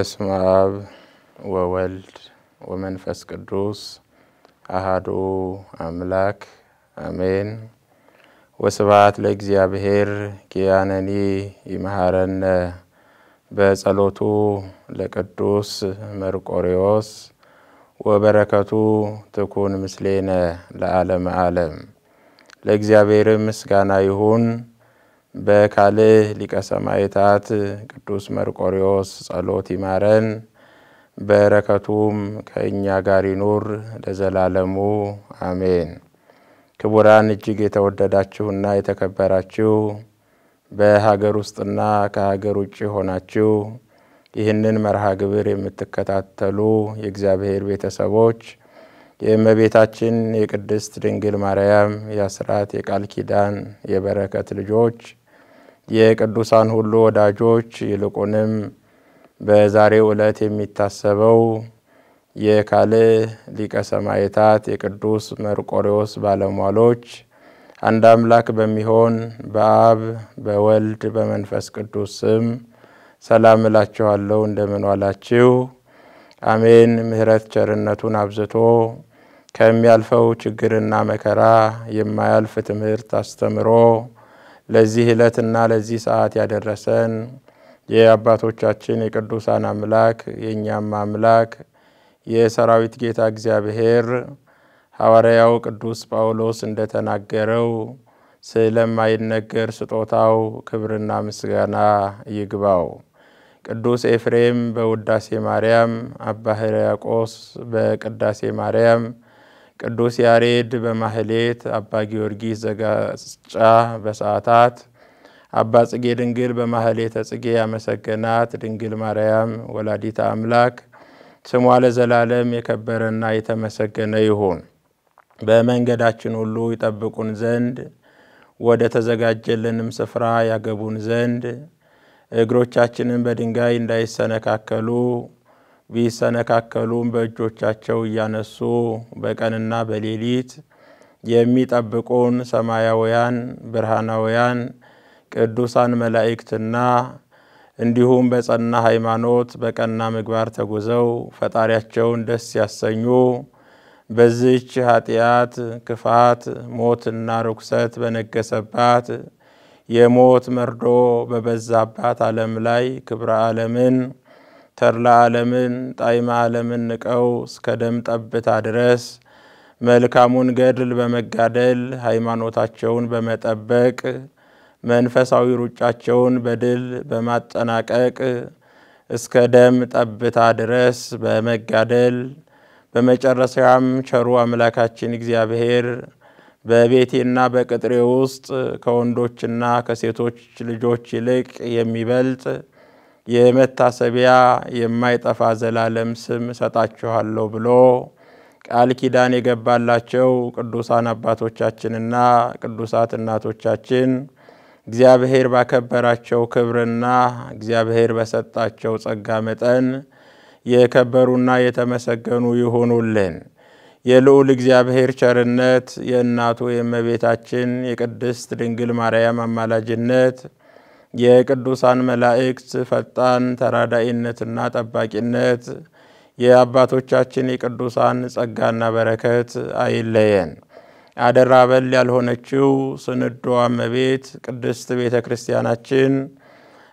በስመ አብ ወወልድ ወመንፈስ ቅዱስ አሃዱ አምላክ አሜን። ወስብሐት ለእግዚአብሔር ኪያነኒ ይመሃረነ በጸሎቱ ለቅዱስ መርቆሬዎስ ወበረከቱ ትኩን ምስሌነ ለዓለመ ዓለም። ለእግዚአብሔር ምስጋና ይሁን። በካልእ ሊቀ ሰማዕታት ቅዱስ መርቆሬዎስ ጸሎት ይማረን፣ በረከቱም ከእኛ ጋር ይኑር ለዘላለሙ አሜን። ክቡራን እጅግ የተወደዳችሁና የተከበራችሁ በሀገር ውስጥና ከሀገር ውጭ ሆናችሁ ይህንን መርሃ ግብር የምትከታተሉ የእግዚአብሔር ቤተሰቦች፣ የእመቤታችን የቅድስት ድንግል ማርያም የአስራት የቃል ኪዳን የበረከት ልጆች፣ የቅዱሳን ሁሉ ወዳጆች፣ ይልቁንም በዛሬው ዕለት የሚታሰበው የካልእ ሊቀ ሰማዕታት የቅዱስ መርቆሬዎስ ባለሟሎች፣ አንድ አምላክ በሚሆን በአብ በወልድ በመንፈስ ቅዱስ ስም ሰላም እላችኋለሁ። እንደምን ዋላችሁ? አሜን። ምሕረት ቸርነቱን አብዝቶ ከሚያልፈው ችግርና መከራ የማያልፍ ትምህርት አስተምሮ ለዚህ ዕለትና ለዚህ ሰዓት ያደረሰን የአባቶቻችን የቅዱሳን አምላክ የእኛም አምላክ የሰራዊት ጌታ እግዚአብሔር ሐዋርያው ቅዱስ ጳውሎስ እንደተናገረው ስለማይነገር ስጦታው ክብርና ምስጋና ይግባው። ቅዱስ ኤፍሬም በውዳሴ ማርያም፣ አባ ሕርያቆስ በቅዳሴ ማርያም፣ ቅዱስ ያሬድ በማህሌት፣ አባ ጊዮርጊስ ዘጋስጫ በሰዓታት፣ አባ ጽጌ ድንግል በማህሌተ ጽጌ ያመሰገናት ድንግል ማርያም ወላዲተ አምላክ ስሟ ለዘላለም የከበረና የተመሰገነ ይሁን። በመንገዳችን ሁሉ ይጠብቁን ዘንድ፣ ወደ ተዘጋጀልንም ስፍራ ያገቡን ዘንድ፣ እግሮቻችንን በድንጋይ እንዳይሰነካከሉ ቢሰነካከሉም በእጆቻቸው እያነሱ በቀንና በሌሊት የሚጠብቁን ሰማያውያን ብርሃናውያን ቅዱሳን መላእክትና እንዲሁም በጸና ሃይማኖት በቀና ምግባር ተጉዘው ፈጣሪያቸውን ደስ ያሰኙ፣ በዚች ኃጢአት፣ ክፋት፣ ሞትና ርኩሰት በነገሰባት፣ የሞት መርዶ በበዛባት ዓለም ላይ ክብረ ዓለምን፣ ተድላ ዓለምን፣ ጣዕመ ዓለምን ንቀው እስከ ደም ጠብታ ድረስ መልካሙን ገድል በመጋደል ሃይማኖታቸውን በመጠበቅ መንፈሳዊ ሩጫቸውን በድል በማጠናቀቅ እስከ ደም ጠብታ ድረስ በመጋደል በመጨረሻም ቸሩ አምላካችን እግዚአብሔር በቤቴና በቅጥሬ ውስጥ ከወንዶችና ከሴቶች ልጆች ይልቅ የሚበልጥ የመታሰቢያ የማይጠፋ ዘላለም ስም እሰጣችኋለሁ ብሎ ቃል ኪዳን የገባላቸው ቅዱሳን አባቶቻችንና ቅዱሳት እናቶቻችን እግዚአብሔር ባከበራቸው ክብርና እግዚአብሔር በሰጣቸው ጸጋ መጠን የከበሩና የተመሰገኑ ይሁኑልን። የልዑል እግዚአብሔር ቸርነት፣ የእናቱ የእመቤታችን የቅድስት ድንግል ማርያም አማላጅነት፣ የቅዱሳን መላእክት ፈጣን ተራዳኢነትና ጠባቂነት፣ የአባቶቻችን የቅዱሳን ጸጋና በረከት አይለየን። አደራ በል ያልሆነችው ስንዷ እመቤት ቅድስት ቤተ ክርስቲያናችን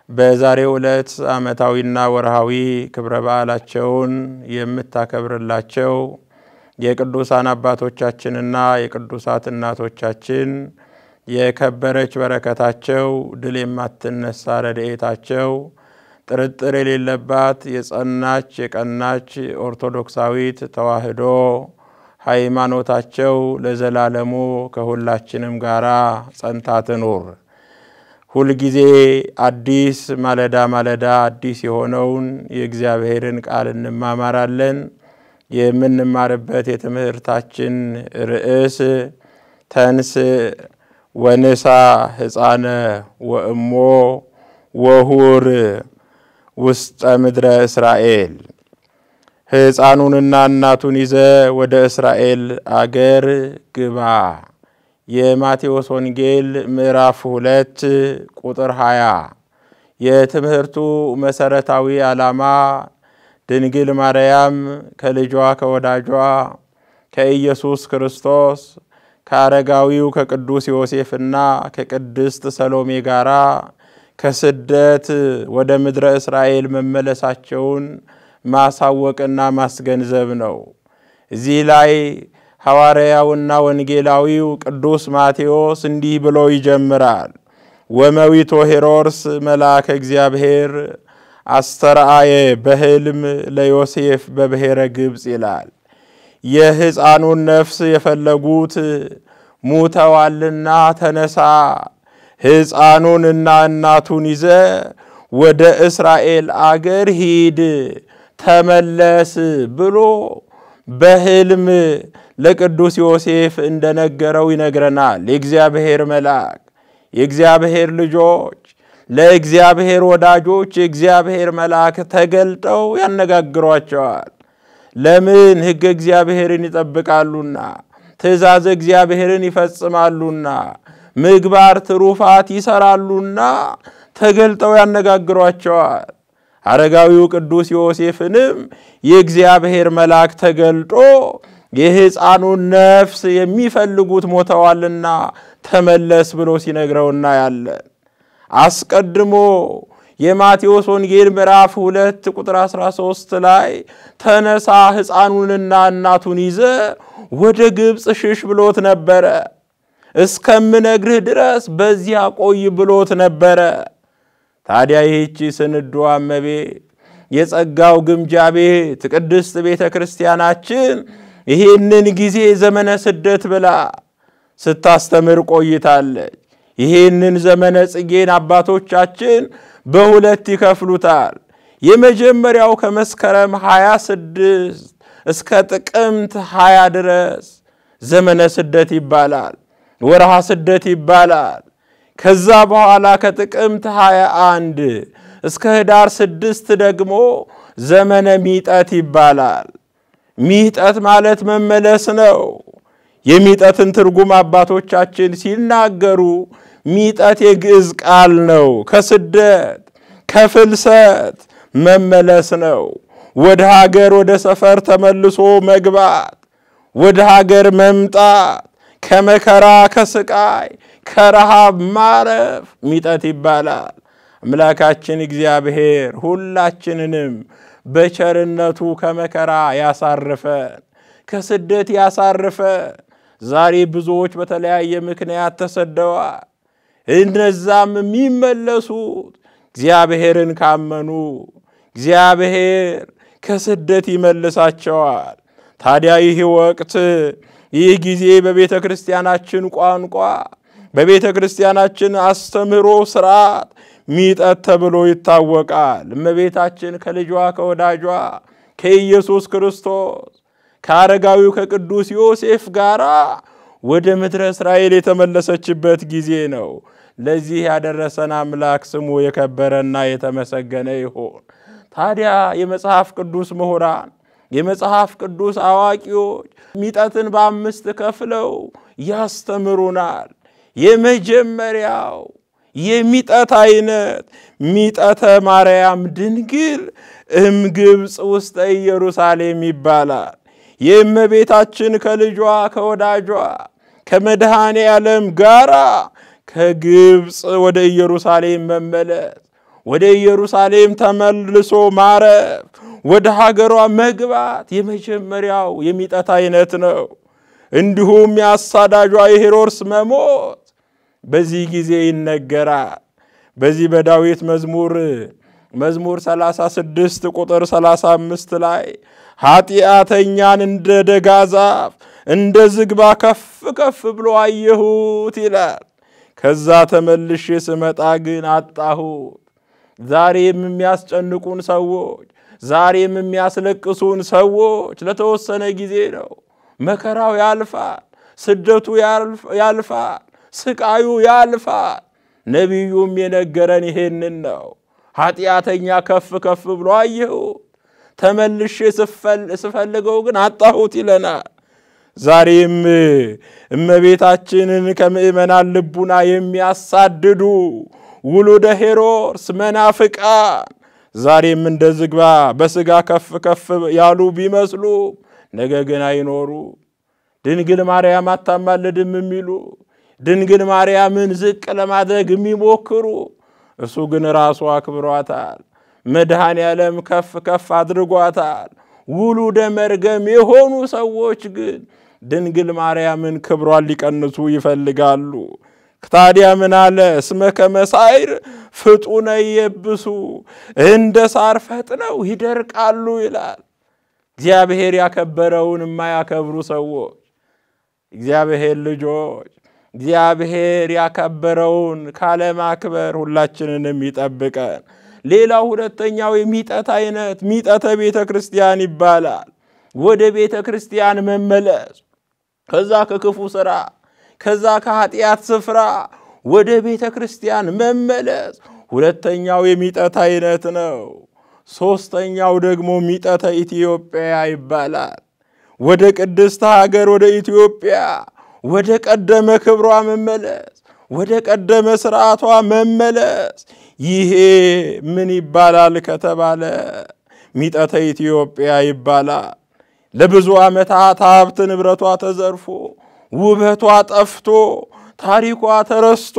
በዛሬው ዕለት ዓመታዊና ወርሃዊ ክብረ በዓላቸውን የምታከብርላቸው የቅዱሳን አባቶቻችንና የቅዱሳት እናቶቻችን የከበረች በረከታቸው፣ ድል የማትነሳ ረድኤታቸው፣ ጥርጥር የሌለባት የጸናች የቀናች ኦርቶዶክሳዊት ተዋሕዶ ሃይማኖታቸው ለዘላለሙ ከሁላችንም ጋራ ጸንታ ትኑር። ሁልጊዜ አዲስ ማለዳ ማለዳ አዲስ የሆነውን የእግዚአብሔርን ቃል እንማማራለን። የምንማርበት የትምህርታችን ርዕስ ተንስ ወንሳ ሕፃነ ወእሞ ወሁር ውስጠ ምድረ እስራኤል፣ ሕፃኑንና እናቱን ይዘ ወደ እስራኤል አገር ግባ። የማቴዎስ ወንጌል ምዕራፍ 2 ቁጥር 20። የትምህርቱ መሰረታዊ ዓላማ ድንግል ማርያም ከልጇ ከወዳጇ ከኢየሱስ ክርስቶስ ከአረጋዊው ከቅዱስ ዮሴፍና ከቅድስት ሰሎሜ ጋራ ከስደት ወደ ምድረ እስራኤል መመለሳቸውን ማሳወቅና ማስገንዘብ ነው። እዚህ ላይ ሐዋርያውና ወንጌላዊው ቅዱስ ማቴዎስ እንዲህ ብሎ ይጀምራል። ወመዊቶ ሄሮድስ መልአከ እግዚአብሔር አስተርአየ በሕልም ለዮሴፍ በብሔረ ግብፅ ይላል። የሕፃኑን ነፍስ የፈለጉት ሙተዋልና ተነሳ፣ ሕፃኑንና እናቱን ይዘ ወደ እስራኤል አገር ሂድ ተመለስ ብሎ በሕልም ለቅዱስ ዮሴፍ እንደነገረው ይነግረናል። የእግዚአብሔር መልአክ የእግዚአብሔር ልጆች ለእግዚአብሔር ወዳጆች የእግዚአብሔር መልአክ ተገልጠው ያነጋግሯቸዋል። ለምን? ሕገ እግዚአብሔርን ይጠብቃሉና፣ ትእዛዝ እግዚአብሔርን ይፈጽማሉና፣ ምግባር ትሩፋት ይሰራሉና ተገልጠው ያነጋግሯቸዋል። አረጋዊው ቅዱስ ዮሴፍንም የእግዚአብሔር መልአክ ተገልጦ የሕፃኑን ነፍስ የሚፈልጉት ሞተዋልና ተመለስ ብሎ ሲነግረው እናያለን። አስቀድሞ የማቴዎስ ወንጌል ምዕራፍ 2 ቁጥር 13 ላይ ተነሳ ሕፃኑንና እናቱን ይዘ ወደ ግብፅ ሽሽ ብሎት ነበረ። እስከምነግርህ ድረስ በዚያ ቆይ ብሎት ነበረ። ታዲያ ይህቺ ስንዷ እመቤት የጸጋው ግምጃ ቤት ቅድስት ቤተ ክርስቲያናችን ይህንን ጊዜ ዘመነ ስደት ብላ ስታስተምር ቆይታለች። ይህንን ዘመነ ጽጌን አባቶቻችን በሁለት ይከፍሉታል። የመጀመሪያው ከመስከረም 26 እስከ ጥቅምት 20 ድረስ ዘመነ ስደት ይባላል፣ ወርሃ ስደት ይባላል። ከዛ በኋላ ከጥቅምት 21 እስከ ህዳር 6 ደግሞ ዘመነ ሚጠት ይባላል። ሚጠት ማለት መመለስ ነው። የሚጠትን ትርጉም አባቶቻችን ሲናገሩ ሚጠት የግዕዝ ቃል ነው። ከስደት ከፍልሰት መመለስ ነው። ወደ ሀገር ወደ ሰፈር ተመልሶ መግባት፣ ወደ ሀገር መምጣት፣ ከመከራ ከስቃይ ከረሃብ ማረፍ ሚጠት ይባላል። አምላካችን እግዚአብሔር ሁላችንንም በቸርነቱ ከመከራ ያሳርፈን፣ ከስደት ያሳርፈን። ዛሬ ብዙዎች በተለያየ ምክንያት ተሰደዋል። እነዛም የሚመለሱት እግዚአብሔርን ካመኑ እግዚአብሔር ከስደት ይመልሳቸዋል። ታዲያ ይህ ወቅት ይህ ጊዜ በቤተ ክርስቲያናችን ቋንቋ በቤተ ክርስቲያናችን አስተምህሮ ስርዓት ሚጠት ተብሎ ይታወቃል። እመቤታችን ከልጇ ከወዳጇ ከኢየሱስ ክርስቶስ ከአረጋዊው ከቅዱስ ዮሴፍ ጋር ወደ ምድረ እስራኤል የተመለሰችበት ጊዜ ነው። ለዚህ ያደረሰን አምላክ ስሙ የከበረና የተመሰገነ ይሁን። ታዲያ የመጽሐፍ ቅዱስ ምሁራን የመጽሐፍ ቅዱስ አዋቂዎች ሚጠትን በአምስት ከፍለው ያስተምሩናል። የመጀመሪያው የሚጠት አይነት ሚጠተ ማርያም ድንግል እምግብፅ ውስተ ኢየሩሳሌም ይባላል። የእመቤታችን ከልጇ ከወዳጇ ከመድኃኔ ዓለም ጋራ ከግብፅ ወደ ኢየሩሳሌም መመለስ፣ ወደ ኢየሩሳሌም ተመልሶ ማረፍ፣ ወደ ሀገሯ መግባት የመጀመሪያው የሚጠት አይነት ነው። እንዲሁም የአሳዳጇ የሄሮድስ መሞት በዚህ ጊዜ ይነገራል። በዚህ በዳዊት መዝሙር መዝሙር 36 ቁጥር 35 ላይ ኃጢአተኛን እንደ ደጋ ዛፍ እንደ ዝግባ ከፍ ከፍ ብሎ አየሁት ይላል። ከዛ ተመልሼ ስመጣ ግን አጣሁት። ዛሬም የሚያስጨንቁን ሰዎች፣ ዛሬም የሚያስለቅሱን ሰዎች ለተወሰነ ጊዜ ነው። መከራው ያልፋል፣ ስደቱ ያልፋል፣ ስቃዩ ያልፋል። ነቢዩም የነገረን ይሄንን ነው። ኃጢአተኛ ከፍ ከፍ ብሎ አየሁት፣ ተመልሼ ስፈልገው ግን አጣሁት ይለናል። ዛሬም እመቤታችንን ከምዕመናን ልቡና የሚያሳድዱ ውሉደ ሄሮድስ መናፍቃን ዛሬም እንደ ዝግባ በስጋ ከፍ ከፍ ያሉ ቢመስሉ ነገ ግን አይኖሩ። ድንግል ማርያም አታማልድም የሚሉ፣ ድንግል ማርያምን ዝቅ ለማድረግ የሚሞክሩ፣ እሱ ግን ራሱ አክብሯታል። መድኃኔ ዓለም ከፍ ከፍ አድርጓታል። ውሉደ መርገም የሆኑ ሰዎች ግን ድንግል ማርያምን ክብሯን ሊቀንሱ ይፈልጋሉ። ታዲያ ምን አለ? እስመ ከመ ሳዕር ፍጡነ የብሱ፣ እንደ ሳር ፈጥነው ይደርቃሉ ይላል። እግዚአብሔር ያከበረውን የማያከብሩ ሰዎች፣ እግዚአብሔር ልጆች፣ እግዚአብሔር ያከበረውን ካለማክበር ሁላችንንም ይጠብቀን። ሌላው ሁለተኛው የሚጠት አይነት ሚጠተ ቤተ ክርስቲያን ይባላል። ወደ ቤተ ክርስቲያን መመለስ፣ ከዛ ከክፉ ስራ፣ ከዛ ከኃጢአት ስፍራ ወደ ቤተ ክርስቲያን መመለስ ሁለተኛው የሚጠት አይነት ነው። ሶስተኛው ደግሞ ሚጠተ ኢትዮጵያ ይባላል። ወደ ቅድስት ሀገር ወደ ኢትዮጵያ፣ ወደ ቀደመ ክብሯ መመለስ፣ ወደ ቀደመ ስርዓቷ መመለስ። ይሄ ምን ይባላል ከተባለ ሚጠተ ኢትዮጵያ ይባላል። ለብዙ ዓመታት ሀብት ንብረቷ ተዘርፎ፣ ውበቷ ጠፍቶ፣ ታሪኳ ተረስቶ፣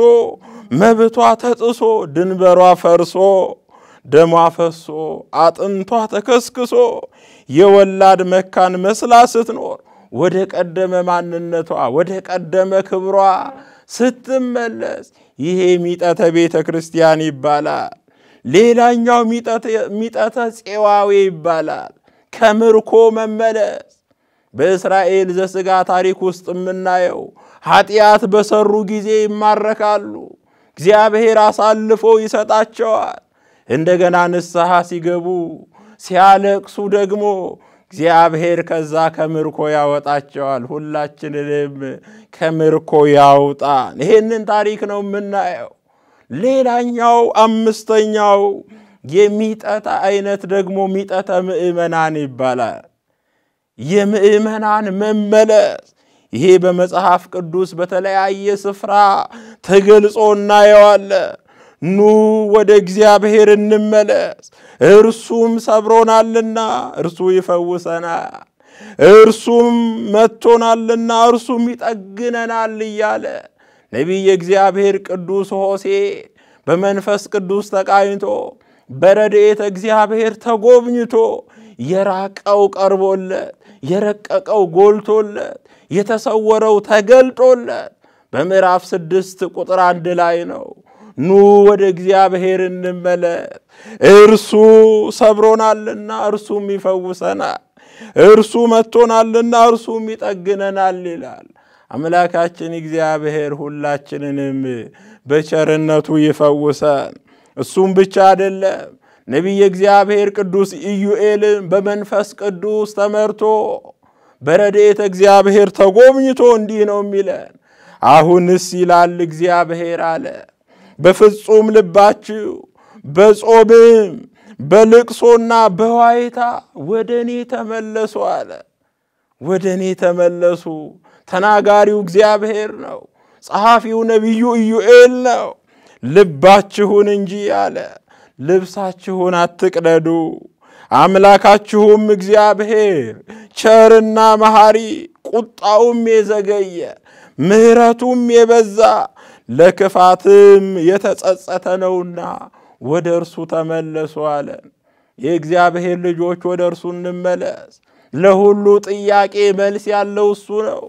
መብቷ ተጥሶ፣ ድንበሯ ፈርሶ፣ ደሟ ፈሶ፣ አጥንቷ ተከስክሶ የወላድ መካን መስላ ስትኖር ወደ ቀደመ ማንነቷ፣ ወደ ቀደመ ክብሯ ስትመለስ ይሄ ሚጠተ ቤተ ክርስቲያን ይባላል። ሌላኛው ሚጠተ ፄዋዌ ይባላል። ከምርኮ መመለስ። በእስራኤል ዘሥጋ ታሪክ ውስጥ የምናየው ኃጢአት በሰሩ ጊዜ ይማረካሉ። እግዚአብሔር አሳልፎ ይሰጣቸዋል። እንደገና ንስሐ ሲገቡ ሲያለቅሱ ደግሞ እግዚአብሔር ከዛ ከምርኮ ያወጣቸዋል። ሁላችንንም ከምርኮ ያውጣን። ይሄንን ታሪክ ነው የምናየው። ሌላኛው አምስተኛው የሚጠተ አይነት ደግሞ ሚጠተ ምዕመናን ይባላል። የምዕመናን መመለስ፣ ይሄ በመጽሐፍ ቅዱስ በተለያየ ስፍራ ተገልጾ እናየዋለን። ኑ ወደ እግዚአብሔር እንመለስ፣ እርሱም ሰብሮናልና እርሱ ይፈውሰናል፣ እርሱም መጥቶናልና እርሱም ይጠግነናል እያለ ነቢየ እግዚአብሔር ቅዱስ ሆሴ በመንፈስ ቅዱስ ተቃኝቶ፣ በረድኤተ እግዚአብሔር ተጎብኝቶ፣ የራቀው ቀርቦለት፣ የረቀቀው ጎልቶለት፣ የተሰወረው ተገልጦለት በምዕራፍ 6 ቁጥር 1 ላይ ነው። ኑ ወደ እግዚአብሔር እንመለስ፣ እርሱ ሰብሮናልና እርሱም ይፈውሰናል፣ እርሱ መጥቶናልና እርሱም ይጠግነናል ይላል። አምላካችን እግዚአብሔር ሁላችንንም በቸርነቱ ይፈውሰን። እሱም ብቻ አይደለም፣ ነቢየ እግዚአብሔር ቅዱስ ኢዩኤልም በመንፈስ ቅዱስ ተመርቶ በረድኤተ እግዚአብሔር ተጎብኝቶ እንዲህ ነው የሚለን። አሁንስ ይላል እግዚአብሔር አለ፣ በፍጹም ልባችሁ በጾምም በልቅሶና በዋይታ ወደ እኔ ተመለሱ አለ። ወደ እኔ ተመለሱ። ተናጋሪው እግዚአብሔር ነው። ጸሐፊው ነቢዩ ኢዩኤል ነው። ልባችሁን እንጂ አለ ልብሳችሁን አትቅደዱ። አምላካችሁም እግዚአብሔር ቸርና መሐሪ፣ ቁጣውም የዘገየ፣ ምሕረቱም የበዛ፣ ለክፋትም የተጸጸተ ነውና ወደ እርሱ ተመለሱ አለ። የእግዚአብሔር ልጆች ወደ እርሱ እንመለስ። ለሁሉ ጥያቄ መልስ ያለው እሱ ነው።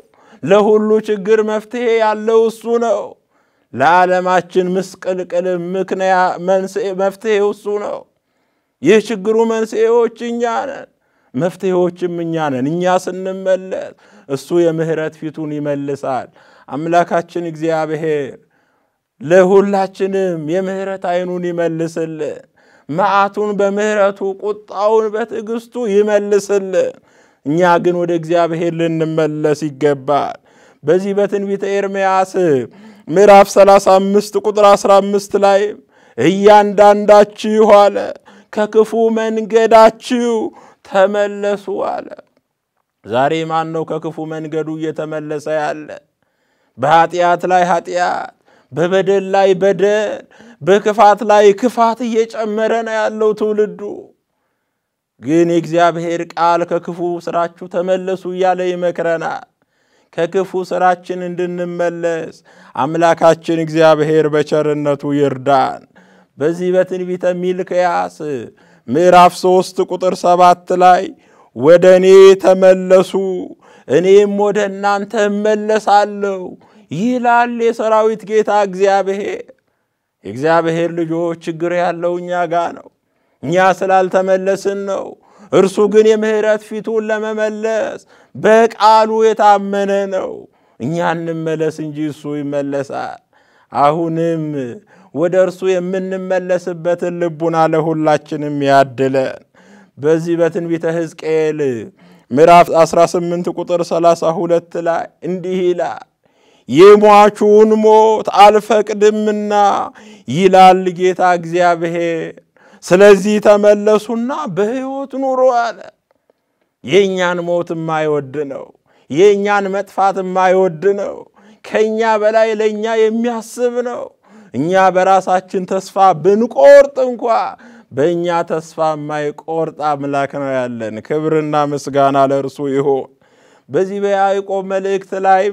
ለሁሉ ችግር መፍትሄ ያለው እሱ ነው። ለዓለማችን ምስቅልቅል መፍትሄው እሱ ነው። የችግሩ መንስኤዎች እኛ ነን፣ መፍትሄዎችም እኛ ነን። እኛ ስንመለስ እሱ የምህረት ፊቱን ይመልሳል። አምላካችን እግዚአብሔር ለሁላችንም የምህረት ዓይኑን ይመልስልን። መዓቱን በምህረቱ፣ ቁጣውን በትዕግስቱ ይመልስልን። እኛ ግን ወደ እግዚአብሔር ልንመለስ ይገባል። በዚህ በትንቢተ ኤርምያስ ምዕራፍ 35 ቁጥር 15 ላይ እያንዳንዳችሁ አለ ከክፉ መንገዳችሁ ተመለሱ አለ። ዛሬ ማን ነው ከክፉ መንገዱ እየተመለሰ ያለ? በኃጢአት ላይ ኃጢአት፣ በበደል ላይ በደል፣ በክፋት ላይ ክፋት እየጨመረ ነው ያለው ትውልዱ። ግን የእግዚአብሔር ቃል ከክፉ ስራችሁ ተመለሱ እያለ ይመክረናል። ከክፉ ስራችን እንድንመለስ አምላካችን እግዚአብሔር በቸርነቱ ይርዳን። በዚህ በትንቢተ ሚልክያስ ምዕራፍ 3 ቁጥር 7 ላይ ወደ እኔ ተመለሱ እኔም ወደ እናንተ እመለሳለሁ ይላል የሰራዊት ጌታ እግዚአብሔር። የእግዚአብሔር ልጆች ችግር ያለው እኛ ጋ ነው። እኛ ስላልተመለስን ነው። እርሱ ግን የምህረት ፊቱን ለመመለስ በቃሉ የታመነ ነው። እኛ እንመለስ እንጂ እሱ ይመለሳል። አሁንም ወደ እርሱ የምንመለስበትን ልቡና ለሁላችንም ያድለን። በዚህ በትንቢተ ሕዝቅኤል ምዕራፍ 18 ቁጥር 32 ላይ እንዲህ ይላል፣ የሟቹን ሞት አልፈቅድምና ይላል ጌታ እግዚአብሔር፣ ስለዚህ ተመለሱና በሕይወት ኑሩ አለ። የእኛን ሞት የማይወድ ነው። የእኛን መጥፋት የማይወድ ነው። ከእኛ በላይ ለእኛ የሚያስብ ነው። እኛ በራሳችን ተስፋ ብንቆርጥ እንኳ በእኛ ተስፋ የማይቆርጥ አምላክ ነው ያለን። ክብርና ምስጋና ለእርሱ ይሁን። በዚህ በያዕቆብ መልእክት ላይ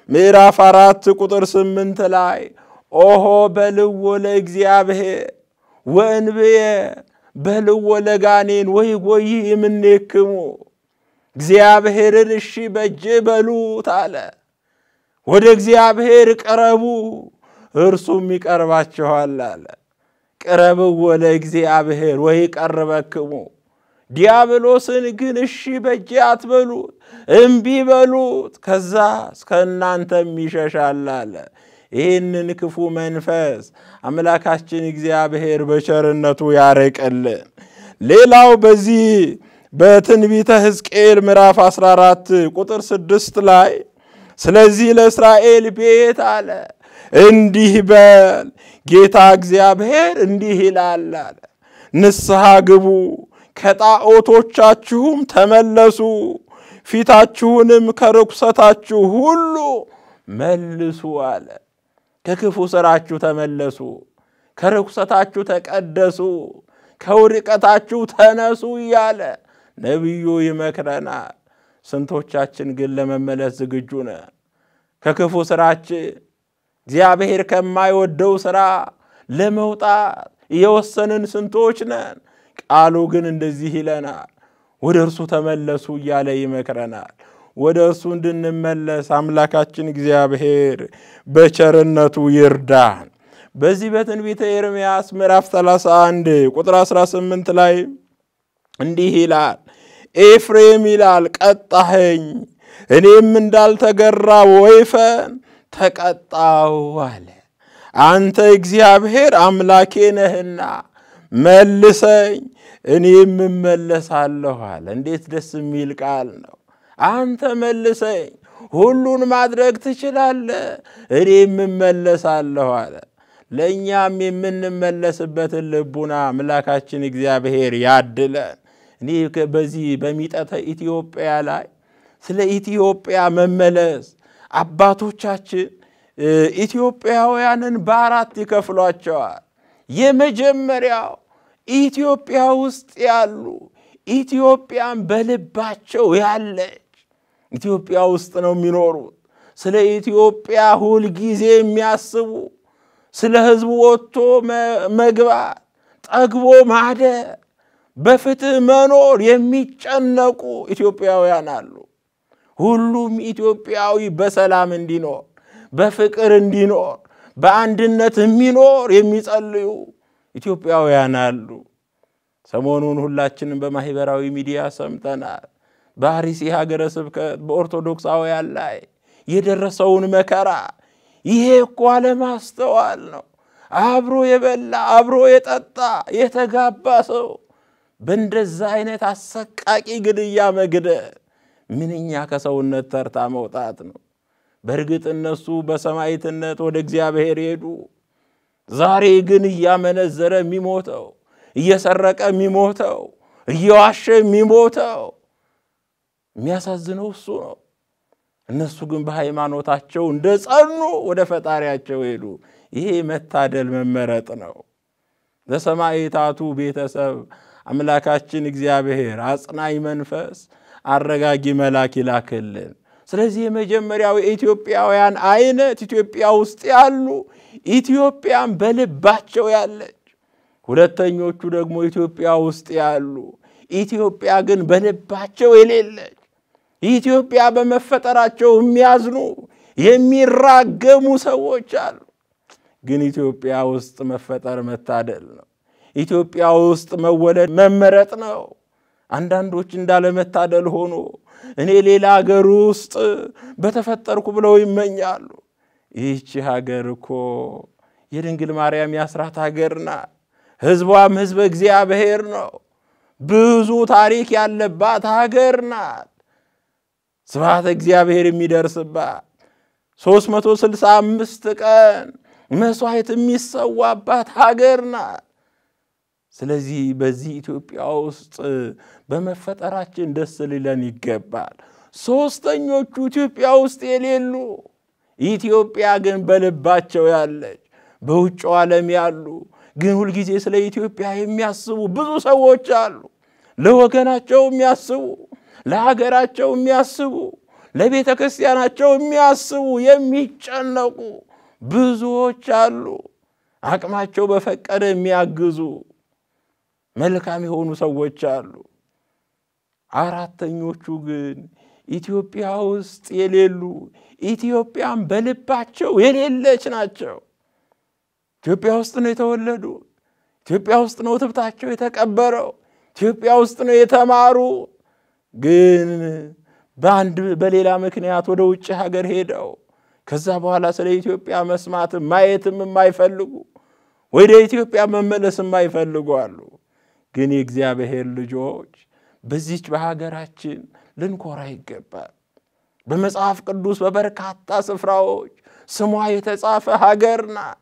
ምዕራፍ 4 ቁጥር 8 ላይ ኦሆ በልዎ ለእግዚአብሔር ወእንብየ በልዎ ለጋኔን ወይጎይ እምኔክሙ፣ እግዚአብሔርን እሺ በጄ በሉት አለ። ወደ እግዚአብሔር ቅረቡ እርሱም ይቀርባችኋል አለ። ቅረብዎ ለእግዚአብሔር ወይቀርበክሙ። ዲያብሎስን ግን እሺ በጄ አትበሉት፣ እምቢ በሉት፣ ከዛ እስከ እናንተም ይሸሻል አለ። ይህንን ክፉ መንፈስ አምላካችን እግዚአብሔር በቸርነቱ ያርቅልን። ሌላው በዚህ በትንቢተ ሕዝቅኤል ምዕራፍ 14 ቁጥር 6 ላይ ስለዚህ ለእስራኤል ቤት አለ እንዲህ በል ጌታ እግዚአብሔር እንዲህ ይላል አለ፣ ንስሐ ግቡ ከጣዖቶቻችሁም ተመለሱ፣ ፊታችሁንም ከርኩሰታችሁ ሁሉ መልሱ አለ። ከክፉ ስራችሁ ተመለሱ፣ ከርኩሰታችሁ ተቀደሱ፣ ከውድቀታችሁ ተነሱ እያለ ነቢዩ ይመክረናል። ስንቶቻችን ግን ለመመለስ ዝግጁ ነን? ከክፉ ስራችን እግዚአብሔር ከማይወደው ስራ ለመውጣት የወሰንን ስንቶች ነን? ቃሉ ግን እንደዚህ ይለናል፣ ወደ እርሱ ተመለሱ እያለ ይመክረናል። ወደ እርሱ እንድንመለስ አምላካችን እግዚአብሔር በቸርነቱ ይርዳን። በዚህ በትንቢተ ኤርምያስ ምዕራፍ 31 ቁጥር 18 ላይ እንዲህ ይላል፣ ኤፍሬም ይላል ቀጣኸኝ፣ እኔም እንዳልተገራ ወይፈን ተቀጣው አለ። አንተ እግዚአብሔር አምላኬ ነህና መልሰኝ እኔም እመለሳለሁ አለ። እንዴት ደስ የሚል ቃል ነው! አንተ መልሰኝ፣ ሁሉን ማድረግ ትችላለህ፣ እኔም እመለሳለሁ አለ። ለእኛም የምንመለስበትን ልቡና አምላካችን እግዚአብሔር ያድለን። እኔ በዚህ በሚጠተ ኢትዮጵያ ላይ ስለ ኢትዮጵያ መመለስ አባቶቻችን ኢትዮጵያውያንን በአራት ይከፍሏቸዋል። የመጀመሪያው ኢትዮጵያ ውስጥ ያሉ ኢትዮጵያን በልባቸው ያለች ኢትዮጵያ ውስጥ ነው የሚኖሩት። ስለ ኢትዮጵያ ሁል ጊዜ የሚያስቡ፣ ስለ ሕዝቡ ወጥቶ መግባት፣ ጠግቦ ማደር፣ በፍትህ መኖር የሚጨነቁ ኢትዮጵያውያን አሉ። ሁሉም ኢትዮጵያዊ በሰላም እንዲኖር፣ በፍቅር እንዲኖር፣ በአንድነት የሚኖር የሚጸልዩ ኢትዮጵያውያን አሉ። ሰሞኑን ሁላችንም በማህበራዊ ሚዲያ ሰምተናል። በአርሲ ሀገረ ስብከት በኦርቶዶክሳውያን ላይ የደረሰውን መከራ። ይሄ እኮ አለማስተዋል ነው። አብሮ የበላ አብሮ የጠጣ የተጋባ ሰው በእንደዛ አይነት አሰቃቂ ግድያ መግደል ምንኛ ከሰውነት ተርታ መውጣት ነው። በእርግጥ እነሱ በሰማዕትነት ወደ እግዚአብሔር ሄዱ። ዛሬ ግን እያመነዘረ የሚሞተው፣ እየሰረቀ የሚሞተው፣ እየዋሸ የሚሞተው የሚያሳዝነው እሱ ነው። እነሱ ግን በሃይማኖታቸው እንደጸኑ ወደ ፈጣሪያቸው ሄዱ። ይሄ መታደል መመረጥ ነው። ለሰማዕታቱ ቤተሰብ አምላካችን እግዚአብሔር አጽናኝ መንፈስ አረጋጊ መልአክ ይላክልን። ስለዚህ የመጀመሪያው የኢትዮጵያውያን አይነት ኢትዮጵያ ውስጥ ያሉ ኢትዮጵያን በልባቸው ያለች፣ ሁለተኞቹ ደግሞ ኢትዮጵያ ውስጥ ያሉ ኢትዮጵያ ግን በልባቸው የሌለች፣ ኢትዮጵያ በመፈጠራቸው የሚያዝኑ የሚራገሙ ሰዎች አሉ። ግን ኢትዮጵያ ውስጥ መፈጠር መታደል ነው። ኢትዮጵያ ውስጥ መወለድ መመረጥ ነው። አንዳንዶች እንዳለመታደል ሆኖ እኔ ሌላ ሀገር ውስጥ በተፈጠርኩ ብለው ይመኛሉ። ይህቺ ሀገር እኮ የድንግል ማርያም የአስራት ሀገር ናት። ሕዝቧም ሕዝበ እግዚአብሔር ነው። ብዙ ታሪክ ያለባት ሀገር ናት። ስብሐተ እግዚአብሔር የሚደርስባት 365 ቀን መስዋዕት የሚሰዋባት ሀገር ናት። ስለዚህ በዚህ ኢትዮጵያ ውስጥ በመፈጠራችን ደስ ሊለን ይገባል። ሶስተኞቹ ኢትዮጵያ ውስጥ የሌሉ ኢትዮጵያ ግን በልባቸው ያለች፣ በውጭው ዓለም ያሉ ግን ሁልጊዜ ስለ ኢትዮጵያ የሚያስቡ ብዙ ሰዎች አሉ። ለወገናቸው የሚያስቡ፣ ለሀገራቸው የሚያስቡ፣ ለቤተ ክርስቲያናቸው የሚያስቡ የሚጨነቁ ብዙዎች አሉ። አቅማቸው በፈቀደ የሚያግዙ መልካም የሆኑ ሰዎች አሉ። አራተኞቹ ግን ኢትዮጵያ ውስጥ የሌሉ ኢትዮጵያን በልባቸው የሌለች ናቸው። ኢትዮጵያ ውስጥ ነው የተወለዱ። ኢትዮጵያ ውስጥ ነው ትብታቸው የተቀበረው። ኢትዮጵያ ውስጥ ነው የተማሩ። ግን በአንድ በሌላ ምክንያት ወደ ውጭ ሀገር ሄደው ከዛ በኋላ ስለ ኢትዮጵያ መስማትም ማየትም የማይፈልጉ፣ ወደ ኢትዮጵያ መመለስ የማይፈልጉ አሉ። ግን የእግዚአብሔር ልጆች በዚች በሀገራችን ልንኮራ ይገባል። በመጽሐፍ ቅዱስ በበርካታ ስፍራዎች ስሟ የተጻፈ ሀገር ናት።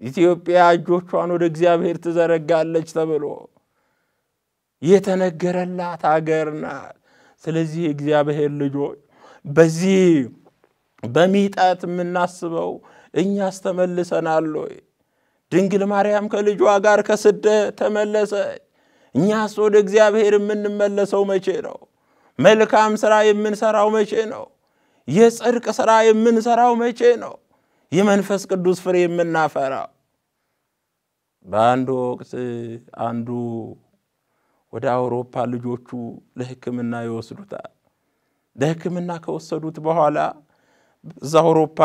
ኢትዮጵያ እጆቿን ወደ እግዚአብሔር ትዘረጋለች ተብሎ የተነገረላት ሀገር ናት። ስለዚህ የእግዚአብሔር ልጆች በዚህ በሚጠት የምናስበው እኛስ ተመልሰናል ወይ? ድንግል ማርያም ከልጇ ጋር ከስደት ተመለሰች። እኛስ ወደ እግዚአብሔር የምንመለሰው መቼ ነው? መልካም ሥራ የምንሰራው መቼ ነው? የጽድቅ ሥራ የምንሰራው መቼ ነው? የመንፈስ ቅዱስ ፍሬ የምናፈራው? በአንድ ወቅት አንዱ ወደ አውሮፓ ልጆቹ ለሕክምና ይወስዱታል። ለሕክምና ከወሰዱት በኋላ እዛ አውሮፓ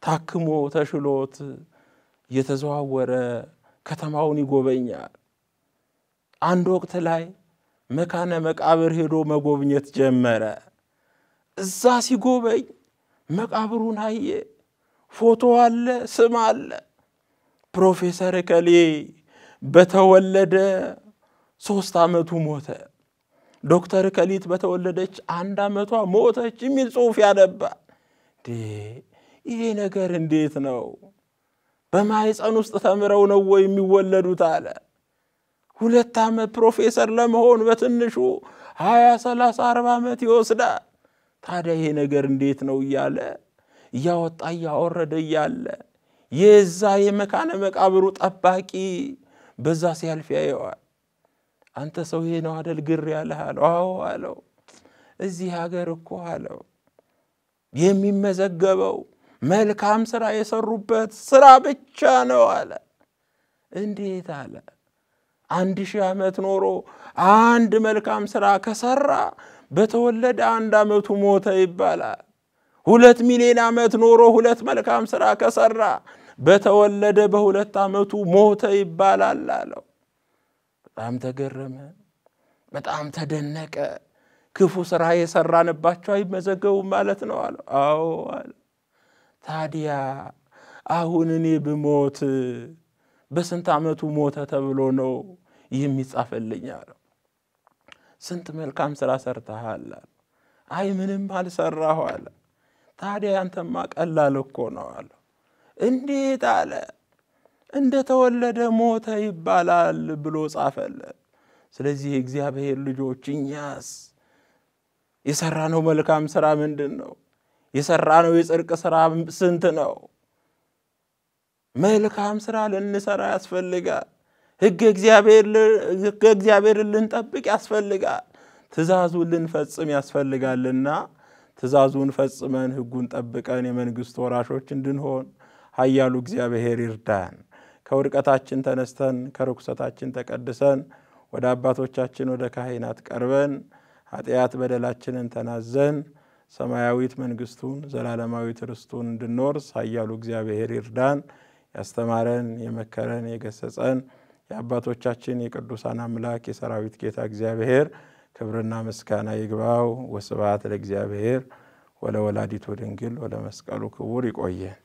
ታክሞ ተሽሎት እየተዘዋወረ ከተማውን ይጎበኛል። አንድ ወቅት ላይ መካነ መቃብር ሄዶ መጎብኘት ጀመረ። እዛ ሲጎበኝ መቃብሩን አየ። ፎቶ አለ፣ ስም አለ። ፕሮፌሰር እከሌ በተወለደ 3 ዓመቱ ሞተ፣ ዶክተር እከሊት በተወለደች 1 ዓመቷ ሞተች የሚል ጽሑፍ ያነባል። ይሄ ነገር እንዴት ነው? በማህፀን ውስጥ ተምረው ነው ወይ የሚወለዱት? አለ። 2 ዓመት ፕሮፌሰር ለመሆን በትንሹ 20፣ 30፣ 40 ዓመት ይወስዳል። ታዲያ ይሄ ነገር እንዴት ነው እያለ እያወጣ እያወረደ እያለ የዛ የመካነ መቃብሩ ጠባቂ በዛ ሲያልፍ ያየዋል። አንተ ሰው ይሄ ነው አደል ግር ያለህ አለው። አዎ አለው። እዚህ ሀገር እኮ አለው የሚመዘገበው መልካም ስራ የሰሩበት ስራ ብቻ ነው አለ። እንዴት አለ? 1000 ዓመት ኖሮ አንድ መልካም ስራ ከሰራ በተወለደ 1 ዓመቱ ሞተ ይባላል። 2 ሚሊዮን ዓመት ኖሮ 2 መልካም ስራ ከሰራ በተወለደ በ2 ዓመቱ ሞተ ይባላል አለው። በጣም ተገረመ፣ በጣም ተደነቀ። ክፉ ስራ የሰራንባቸው አይመዘገቡም ማለት ነው አለው። አዎ አለ። ታዲያ አሁን እኔ ብሞት በስንት ዓመቱ ሞተ ተብሎ ነው የሚጻፈልኝ አለው። ስንት መልካም ስራ ሰርተሃል? አይ ምንም አልሰራሁ አለ። ታዲያ ያንተማ ቀላል እኮ ነው አለው። እንዴት አለ። እንደተወለደ ሞተ ይባላል ብሎ ጻፈለት። ስለዚህ የእግዚአብሔር ልጆች እኛስ የሰራነው መልካም ስራ ምንድን ነው? የሰራነው የጽድቅ ስራ ስንት ነው? መልካም ስራ ልንሰራ ያስፈልጋል። ሕገ እግዚአብሔርን ልንጠብቅ ያስፈልጋል። ትእዛዙን ልንፈጽም ያስፈልጋልና ትእዛዙን ፈጽመን ሕጉን ጠብቀን የመንግሥቱ ወራሾች እንድንሆን ኃያሉ እግዚአብሔር ይርዳን። ከውድቀታችን ተነስተን ከርኩሰታችን ተቀድሰን ወደ አባቶቻችን ወደ ካህናት ቀርበን ኃጢአት በደላችንን ተናዘን ሰማያዊት መንግሥቱን ዘላለማዊት ርስቱን እንድንወርስ ኃያሉ እግዚአብሔር ይርዳን። ያስተማረን የመከረን የገሰጸን የአባቶቻችን የቅዱሳን አምላክ የሰራዊት ጌታ እግዚአብሔር ክብርና ምስጋና ይግባው። ወስብሐት ለእግዚአብሔር ወለወላዲቱ ድንግል ወለመስቀሉ ክቡር። ይቆየን።